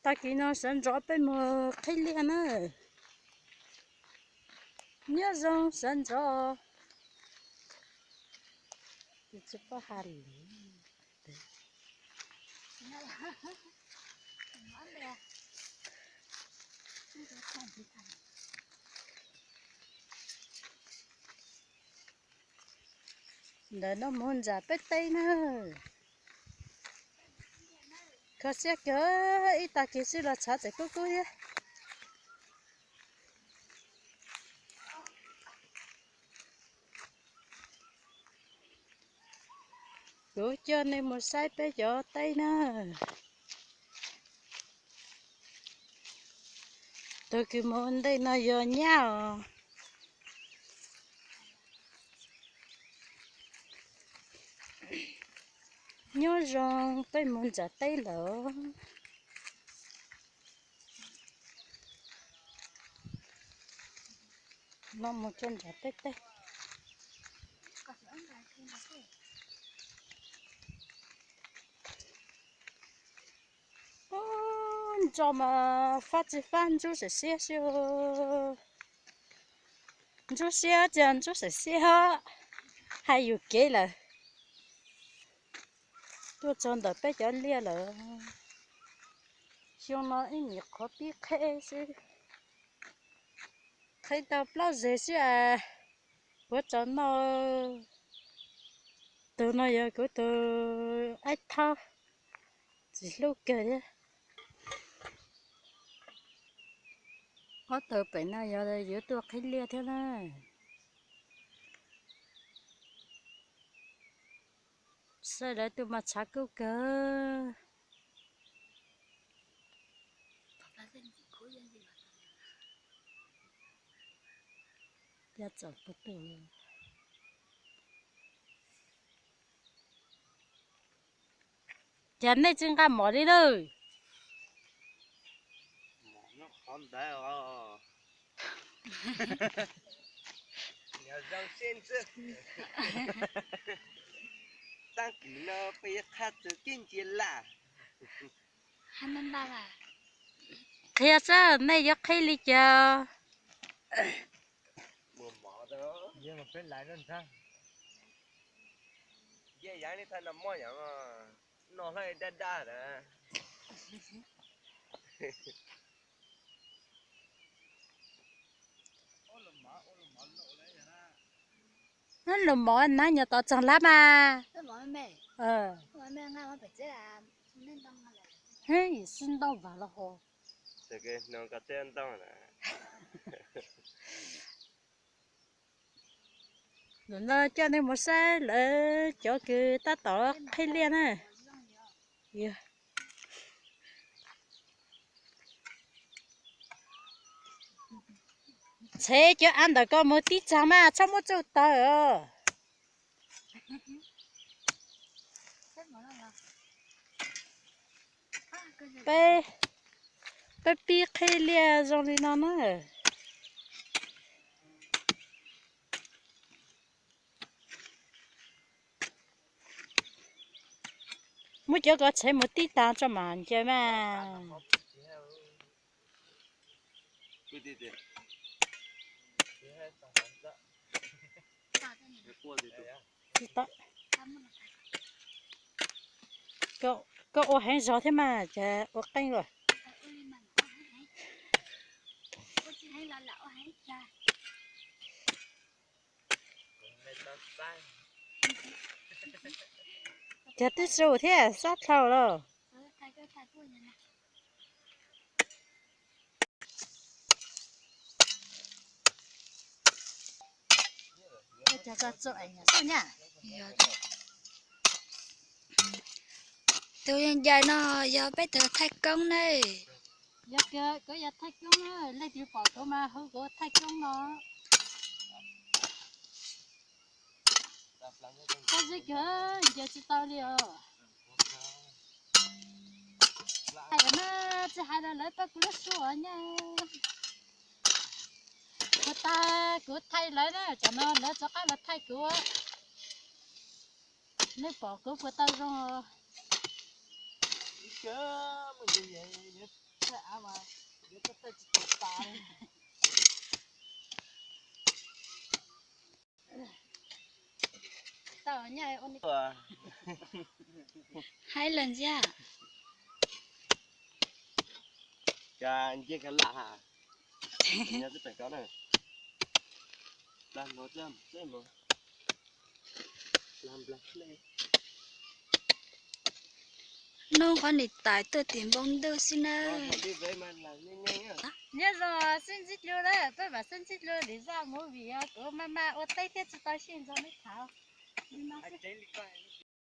Tag kis no sawv ntxov peb mus qhib liaj na. Nyob zoo sawv ntxov. Ntawm no mus ntsam peb teb na. Kho siab kawg, ib tag kis xwb los tshav txawm kub kub thiab. Kuv coj nej mus saib peb cov teb na. Tus kws mus ntej no yog nyab os. Nyob zoo peb mus ntsam teb lawm. No mus tso ntsam teb teb. Ub, ntso mas fab tsis fab ntsuab sam siab xwb. Ntsuab siab ces ntsuab sam siab, hais yus kev lawm. Tuaj txog ntawm peb cov liaj lawm. Xyoo no ib nyuag qhuav pib qheb xwb. Qheb tau plaub zeg xwb as. Puav tsaus noj. Tus no yog kuv tus aib thaub, tsis hlub kawg thiab. Ob tug pem no yog yuav tuaj qhib liaj thiab na. Saib lawv tuaj mas tshav kub kawg. Ya txawm puas tuaj. Cas nej tsis nqa mov li lawm? Qhov ntawd os. Zoo siab ntxwb. Tag kis no peb yuav qhab txog tib ntsia laj. Qhia saib nej yuav qhib li cas. Noj hla daj daj na. Lus mov nab nyob tod txog lab mas. Sib ntoo vas los ho. Ntawm no coj nej mus saib lawv cov kws tab tom qhib liaj na. Txhev cov av ntawm ko mus tib txag mas txhob muab tsuj tawg os. Peb, peb pib qhib liaj zoo li no na. Muab cov ko txhev mus tib tag tso mas ncaws mas. Koj ua heev zog thiab mas cas ua qeej lawm. Cas twb su thiab sab dlhau los. Tus ncaws no yog peb tus thaij koob na. Yog kawg, kuv yog thaij koob na, leej twg pom kuv mas hu kuv thaij koob no. Koj zib kawg, ncaws tsis tau li os. Hais mas tsis hais los lawv pab kuv lub suab nyaj. Kuv tag kuv thaij lawv na, tsam no lawv rov qab los thaij kuv. Nej pom kuv puas tau zoo os? Haib los ntxiag. Ka ncej ka lam ha. Nyob twb pem ko na. Plag npog, plag npog, plag npog. Nug qhov niam tais tuaj tim npoo ntwj xwb na. Nyob zoo xib ntxwg dlua na, peb mam xib ntxwg dlua li zaj movie os, kuv maj mam ua teb thiab tsis tau sij ntxov li thaum.